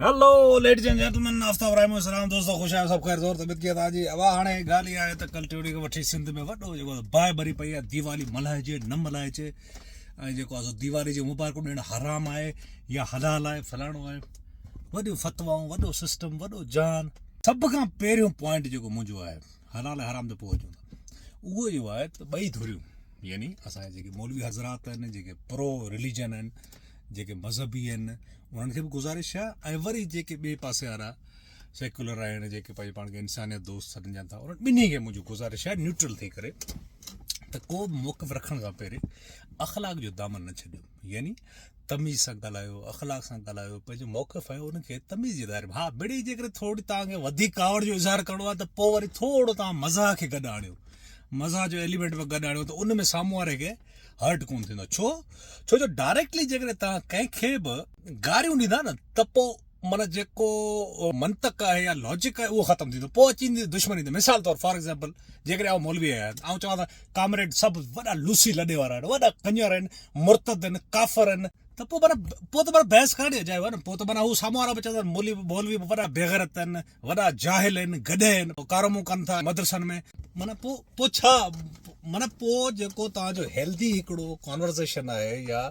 Hello ladies and gentlemen Aftab Rahimo سلام دوستو خوش آهيو سڀ خير زور طبيعت ڪيئن توهان جي ابا هاڻي ڳالهه اها آهي ته ڪل ٽيوڙي کان وٺي سنڌ ۾ وڏو جيڪو باهه ٻري پئي آهي ديوالي ملهائجي نه ملهائجي ۽ جيڪو آهي سو ديوالي جي مبارڪون ڏيڻ حرام آهي يا حلال آهي فلاڻو آهي وڏيون فتوائون وڏو سسٽم وڏو جان سڀ کان پهريون پوائنٽ جيڪو منهنجو آهي حلال ۽ حرام تي پوء اچون ٿا اهو اهو آهي ته ٻئي ڌريون يعني اسان جا جيڪي مولوي حضرات آهن جيڪي پرو رليجن آهن جيڪي مذهبي آهن انهن کي به گذارش آهي ۽ وري جيڪي ٻئي پاسي وارا سيڪولر آهن جيڪي پنهنجي پاڻ کي انسانيت دوست سڏجن ٿا انهن ٻنهي کي منهنجي گذارش آهي نيوٽرل ٿي ڪري ته ڪو به موقف رکڻ کان پهرين اخلاق جو دامن نه ڇڏيو يعني تميز سان ڳالهايو اخلاق سان ڳالهايو پنهنجو موقف آهي ان کي تميز جي دائري ۾ ها مڙئي جيڪڏهن ٿوري توهان کي وڌيڪ ڪاوڙ جو اظهار ڪرڻو آهي ته پوء وري ٿورو توهان مزاح کي گڏ آڻيو مزاح جو ايليمينٽ به گڏ آڻيو ته ان ۾ سامهون واري کي هرٽ ڪونه ٿيندو ڇو ڇو جو ڊائريڪٽلي جيڪڏهن توهان ڪنهن کي به گاريون ڏيندا نه ته پوء معنيٰ جيڪو منطق آهي يا لاجڪ آهي اهو ختم ٿيندو پوء اچي ويندي دشمني تي مثال طور فار ايگزامپل جيڪڏهن آئون مولوي آهيان آئون چوان ته ڪامريڊ سڀ وڏا لوسي لڏي وارا آهن وڏا ڪڃر آهن مرتد آهن ڪافر آهن ته پوء معنيٰ پوء ته معنيٰ بحث ڪرڻ ئي اجايو آهي نه پوء ته معنيٰ هو سامهون وارا به چوندا مولوي مولوي به وڏا بيغيرت آهن وڏا جاهل آهن گڏهه آهن ڪارو منهن ڪن ٿا مدرسن ۾ معنيٰ پوء پوء ڇا معنيٰ پوء جيڪو توهان جو هيلدي هڪڙو ڪانورسيشن آهي يا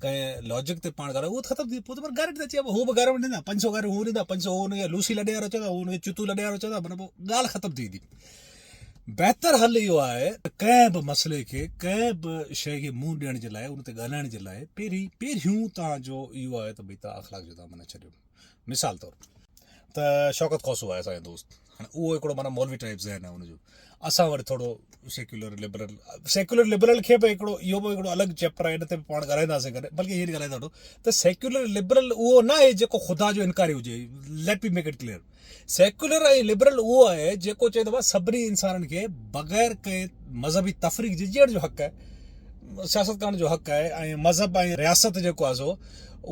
ڪنهن لاجڪ تي پاڻ ڳالهايو اهو ته ختم ٿي پوء ته معنيٰ گاريون ٿي اچي هو به گاريون ڏيندا 500 گاريون هو ڏيندا 500 هو ان کي لوسي لڏي وارو چوندا هو ان کي چتو لڏي وارو چوندا معنيٰ پوء ڳالهه ختم ٿي ويندي بهتر حل اهو آهي ته ڪنهن به مسئلي کي ڪنهن به شيء کي منهن ڏيڻ جي لاء ان تي ڳالهائڻ جي لاء پهرين پهريون توهان جو اهو آهي ته ڀئي توهان اخلاق جو دامن نه ڇڏيو مثال طور ته شوڪت کوسو آهي اسان جو دوست هاڻي اهو هڪڙو معنيٰ مولوي ٽائپ ذهن آهي ان جو اسان وري ٿورو سيڪيولر لبرل سيڪيولر لبرل کي به هڪڙو اهو به هڪڙو الڳ چيپٽر آهي ان تي به پاڻ ڳالهائينداسين ڪڏهن بلڪه هينئر ڳالهائيندا وٺو ته سيڪيولر لبرل اهو نه آهي جيڪو خدا جو انڪاري هجي let me make it clear secular ۽ liberal اهو آهي جيڪو چئي ٿو ڀاء سڀني انسانن کي بغير ڪنهن مذهبي تفريق جي جيئڻ جو حق آهي، سياست ڪرڻ جو حق آهي ۽ مذهب ۽ رياست جيڪو آهي سو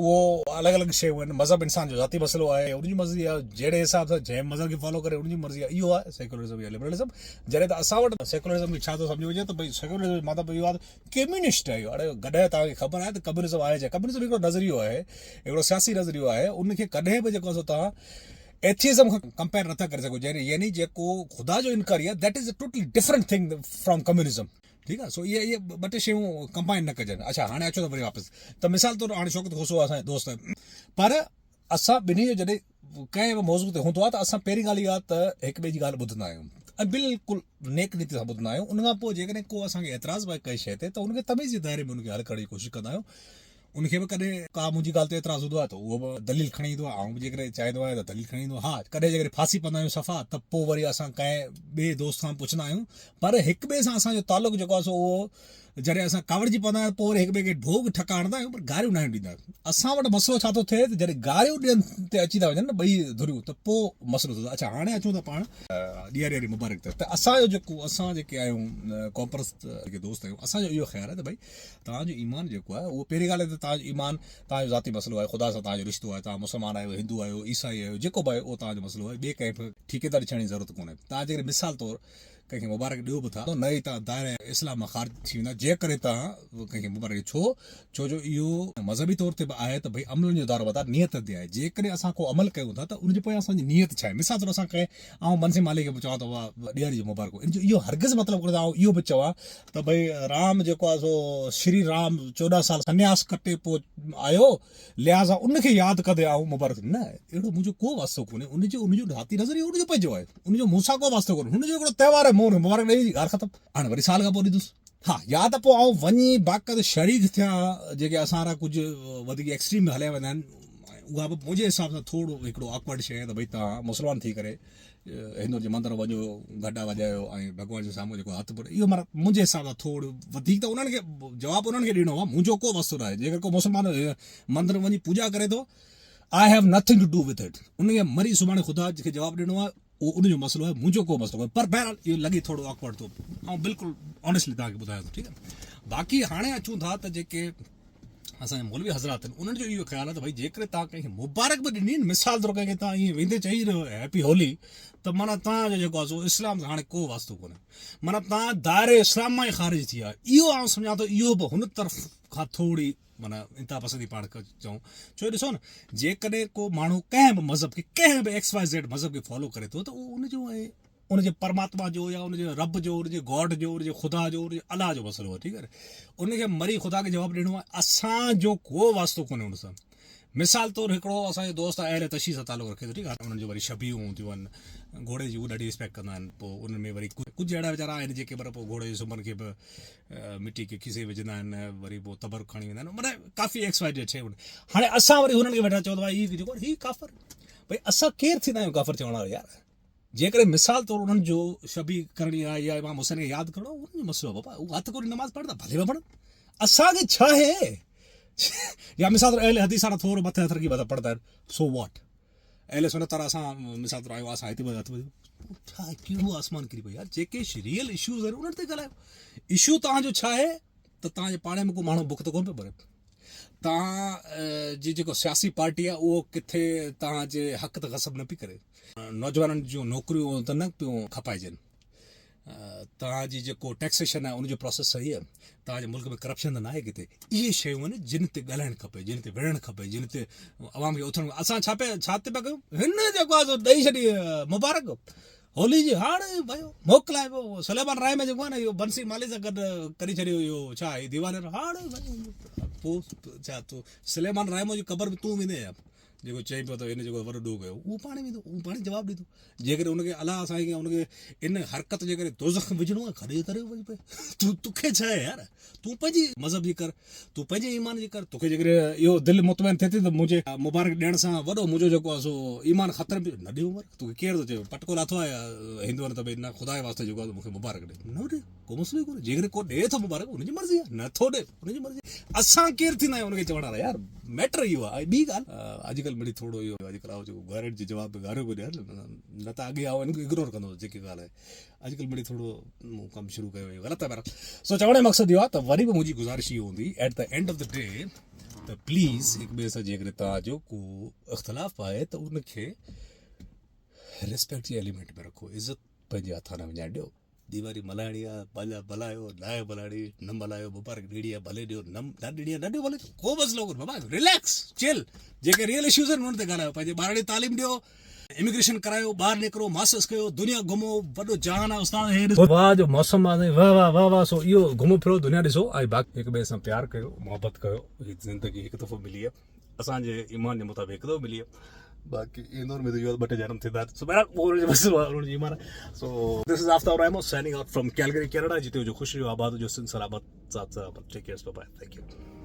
اهو الڳ الڳ شيون آهن، مذهب انسان جو ذاتي مسئلو آهي ان جي مرضي آهي جهڙي حساب سان جنهن مذهب کي فالو ڪري ان جي مرضي آهي اهو آهي سيڪولرزم يا لبرلزم جڏهن ته اسان وٽ سيڪولرزم کي ڇا ٿو سمجهيو وڃي ته ڀئي سيڪولرزم جو مطلب اهو آهي ته ڪميونسٽ آهيو اڙي گڏهه توهان کي خبر آهي ته ڪميونزم آهي ڇا ڪميونزم هڪڙو نظريو آهي هڪڙو سياسي نظريو آهي ان کي ڪڏهن به جيڪو سو توهان ايٿيزم کان ڪمپيئر نٿا ڪري سگهو يعني يعني جيڪو خدا جو انڪاري آهي that is a totally different thing from communism ٺيڪ آهي سو اهي اهي ٻه ٽي شيون ڪمبائن نه ڪجن اڇا هاڻي اچو ته وري واپس ته مثال طور هاڻي شوڪت کوسو اسان جو دوست پر اسان ٻنهي جو جڏهن ڪنهن به موضوع تي هوندو آهي ته اسان پهرين ڳالهه اها ته هڪ ٻئي جي ڳالهه ٻڌندا آهيون ۽ بلڪل نيڪ نيتي سان ٻڌندا آهيون ان کان پوء جيڪڏهن ڪو اسان کي اعتراض به آهي ڪنهن شيء تي ته ان کي تميز جي دائري ۾ ان کي حل ڪرڻ جي ڪوشش ڪندا آهيون ان کي به ڪڏهن ڪا منهنجي ڳالهه تي اعتراض هوندو آهي ته اهو به دليل کڻي ايندو آهي آئون به جيڪڏهن چاهيندو آهيان ته دليل کڻي ايندو آهيان ها ڪڏهن جيڪڏهن ڦاسي پوندا آهيون صفا ته پوء وري اسان ڪنهن ٻئي دوست کان پڇندا آهيون پر هڪ ٻئي سان اسان جو تعلق جيڪو آهي سو اهو جڏهن اسان ڪاوڙجي پوندا آهيون پوء وري هڪ ٻئي کي ڀوڳ ٺڪا هڻندا آهيون پر گاريون ناهيون ڏيندا. اسان وٽ مسئلو ڇا ٿو ٿئي ته جڏهن گاريون ڏيڻ تي اچي ٿا وڃن نه ٻئي ڌريون ته پوء مسئلو ٿو ٿئي. اڇا هاڻي اچون ٿا پاڻ ڏياري واري مبارڪ تي ته اسان جو جيڪو اسان جيڪي آهيون قومپرست جيڪي دوست آهيون اسان جو اهو خيال آهي ته ڀئي توهان جو ايمان جيڪو آهي اهو پهرين ڳالهه ته توهان جو ايمان توهان جو ذاتي مسئلو آهي خدا سان توهان جو رشتو آهي توهان مسلمان آهيو هندو آهيو عيسائي آهيو جيڪو به آهيو اهو توهان جو مسئلو آهي ٻئي ڪنهن به ٺيڪيداري ڇڏڻ جي ضرورت ڪونهي توهان جيڪڏهن مثال طور ڪنهن کي مبارڪ ڏيو به ٿا نه ئي توهان دائره اسلام مان خارج ٿي ويندا جيڪڏهن توهان ڪنهن کي مبارڪ ڏيو ڇو ڇو جو اهو مذهبي طور تي به آهي ته ڀئي عملن جو دارو مدار نيت تي آهي جيڪڏهن اسان ڪو عمل ڪيون ٿا ته ان جي پويان اسان جي نيت ڇا آهي مثال طور اسان ڪنهن آئون منسي مالهي کي به چوان ٿو واهه ڏياري جون مبارڪون ان جو اهو هرگز مطلب ڪونهي ته آئون اهو به چوان ته ڀئي رام جيڪو آهي سو شري رام 14 سال سنياس ڪٽي پوء آيو لهٰذا ان کي ياد ڪندي آئون مبارڪ نه اهڙو منهنجو ڪو واسطو ڪونهي ان جو ان جو ذاتي نظريو ان جو پنهنجو آهي ان جو مون سان ڪو واسطو ڪونهي هن جو هڪڙو تهوار آهي مون مبارڪ ڏئي ڳالهه ختم هاڻي وري سال کان پوء ڏيندس ها يا ته پوء آئون وڃي باقاعده شريڪ ٿيان جيڪي اسان وارا ڪجهه وڌيڪ ايڪسٽريم ۾ هليا ويندا آهن اها به منهنجي حساب سان ٿورو هڪڙو آڪورڊ شيء آهي ته ڀئي توهان مسلمان ٿي ڪري هندن جي مندر وڃو گڏا وڄايو ۽ ڀڳوان جي سامهون جيڪو هٿ پٽ اهو معنيٰ منهنجي حساب سان ٿورو وڌيڪ ته انهن کي جواب انهن کي ڏيڻو آهي منهنجو ڪو واسطو ناهي جيڪر ڪو مسلمان مندر وڃي پوڄا ڪري ٿو I have nothing to do with it ان کي مري سڀاڻي خدا کي جواب ڏيڻو آهي اهو ان جو مسئلو آهي منهنجو ڪو مسئلو ڪونهي پر بهرحال اهو لڳي ٿورو آڪورڊ ٿو آئون بلڪل آنيسٽلي توهان کي ٻڌايان ٿو ٺيڪ آهي باقي هاڻي اچون ٿا ته جيڪي اسان جا مولوي حضرات آهن انهن جو اهو خيال آهي ته ڀئي جيڪڏهن توهان ڪنهن کي مبارڪ به ڏني نه مثال طور ڪنهن کي توهان ائين ويندي چئي رهيو هيپي هولي ته معنيٰ توهان جو جيڪو آهي سو اسلام سان هاڻي ڪو واسطو ڪونهي معنيٰ توهان دائري اسلام مان ئي خارج ٿي ويا اهو آئون سمجهان ٿو اهو به هن طرف کان ٿوري معنيٰ انتها پسندي پاڻ چئون ڇو ڏسو نه جيڪڏهن ڪو ماڻهو ڪنهن به مذهب کي ڪنهن به ايڪس واء زيڊ مذهب کي فالو ڪري ٿو ته اهو ان جو ۽ ان جي پرماتما جو يا ان جي رب جو ان جي گاڊ جو ان جي خدا جو ان جي الله جو مسئلو آهي ٺيڪ آهي ان کي مري خدا کي جواب ڏيڻو آهي اسان جو ڪو واسطو ڪونهي ان سان مثال طور هڪڙو اسان جو دوست آهي اهل تشيع سان تعلق رکي ٿو ٺيڪ آهي انهن جو وري شبيهون هونديون آهن گهوڙي جي هو ڏاڍي ريسپيڪٽ ڪندا آهن پوء انهن ۾ وري ڪجهه اهڙا ويچارا آهن جيڪي پر پوء گهوڙي جي سنبن کي به مٽي کي کيسي وجهندا آهن وري پوء تبرڪ کڻي ويندا آهن معنيٰ ڪافي ايڪس واء زيڊ شيون هاڻي اسان وري هنن کي ويٺا چئون ته ڀائي هي جيڪو هي ڪافر ڀائي اسان ڪير ٿيندا آهيون ڪافر چوڻ وارا يار جيڪڏهن مثال طور انهن جو شبيهه ڪرڻي آهي يا امام حسين کي ياد ڪرڻو آهي انهن جو مسئلو آهي بابا هو هٿ ڪوري نماز پڙهندا ڀلي پيا پڙهن اسان کي ڇا آهي يا مثال طور اهل حديث وارا ٿورو مٿي هٿ رکي پيا پڙهندا آهن سو واٽ اهل سنت وارا اسان مثال طور آهيون اسان هتي هٿ ٻڌو ڇا ڪهڙو آسمان ڪري پيو يار جيڪي ريئل اشوز آهن انهن تي ڳالهايو اشو توهان جو ڇا آهي ته توهان جي پاڙي ۾ ڪو ماڻهو بک ته ڪونه پيو مري توهان جي جيڪو سياسي پارٽي آهي اهو ڪٿي توهان جي حق ته غصب نه پئي ڪري نوجوانن جون نوڪريون ته نه پيون کپائجن توهان جي جيڪو ٽيڪسيشن آهي ان جو پروسيس صحيح آهي توهان جي ملڪ ۾ ڪرپشن ته ناهي ڪٿي اهي شيون آهن جن تي ڳالهائڻ کپي جن تي وڙهڻ کپي جن تي عوام کي اٿڻ اسان ڇا پيا ڇا تي پيا ڪيون هن جيڪو آهي سو ڏئي ڇڏي مبارڪ هولي جي هاڻ ويو موڪلائي ويو سليمان راء ۾ جيڪو آهي نه اهو بنسي مالي سان گڏ ڪري ڇڏيو اهو ڇا هي ديواني هاڻ پوء ڇا تو سليمان راء جي قبر ۾ تون ويندين يا جيڪو چئي پيو ته هن جيڪو وڏو ڏوهه ڪيو اهو پاڻ ويندو اهو پاڻ جواب ڏيندو جيڪڏهن ان کي الله سائين کي ان کي ان حرڪت جي ڪري دوزخ ۾ وجهڻو آهي کڏي ڪري وڃي پئي تون توکي ڇا آهي يار تون پنهنجي مذهب جي ڪر تون پنهنجي ايمان جي ڪر توکي جيڪڏهن اهو دل مطمئن ٿئي ٿي ته منهنجي مبارڪ ڏيڻ سان وڏو منهنجو جيڪو آهي سو ايمان خطري ۾ نه ڏي مبارڪ توکي ڪير ٿو چئي پٽڪو لاٿو آهي هندوئن ته ڀئي نه خدا جي واسطي جيڪو آهي مونکي مبارڪ ڏي نه ڏي ڪو مسئلو ئي ڪونهي جيڪڏهن ڪو ڏئي ٿو مبارڪ ان جي مرضي آهي نه ٿو ڏي ان جي مرضي اسان ڪير ٿيندا آهيون ان کي چوڻ وارا يار ميٽر اهو آهي ٻي ڳالهه اڄڪلهه مڙئي ٿورو اهو اڄڪلهه آئون جيڪو گارين جي جواب ۾ گاريون پيو ڏيان نه ته اڳي آئون اگنور ڪندو هوس جيڪي ڳالهه آهي اڄڪلهه مڙئي ٿورو مون ڪم شروع ڪيو اهو غلط آهي بهرحال سو چوڻ جو مقصد اهو آهي ته وري به منهنجي گذارش اهو هوندي at the end of the day ته پليز هڪ ٻئي سان جيڪڏهن توهان جو ڪو اختلاف آهي ته ان کي ريسپيڪٽ جي ايليمينٽ ۾ رکو عزت پنهنجي هٿان نه وڃائڻ ڏيو ديواري ملهائڻي آهي پنهنجا ملهايو ناهي ملهائڻي نه ملهايو مبارڪ ڏيڻي آهي ڀلي ڏيو نه نه ڏيڻي آهي نه ڏيو ڀلي ڪو مسئلو ڪونهي بابا رليڪس چل جيڪي ريئل اشوز آهن انهن تي ڳالهايو پنهنجي ٻارڙي تعليم ڏيو اميگريشن ڪرايو ٻاهر نڪرو ماسٽرس ڪيو دنيا گهمو وڏو جهان آهي استاد هي ڏسو واهه جو موسم آهي سائين واهه واهه واهه واهه سو اهو گهمو ڦرو دنيا ڏسو ۽ باقي هڪ ٻئي سان پيار ڪيو محبت ڪيو هي زندگي هڪ دفعو ملي آهي اسان جي ايمان جي مطابق هڪ دفعو ملي آهي باقي ايندور ۾ ته اهو ٻه ٽي جنم ٿيندا سو بهرحال اهو ان جو مسئلو آهي ان جي ايمان so this is Aftab Rahimo signing out from Calgary Canada جتي هجو خوش رهو آباد هجو سنڌ سلامت ساٿ سلامت take care bye thank you.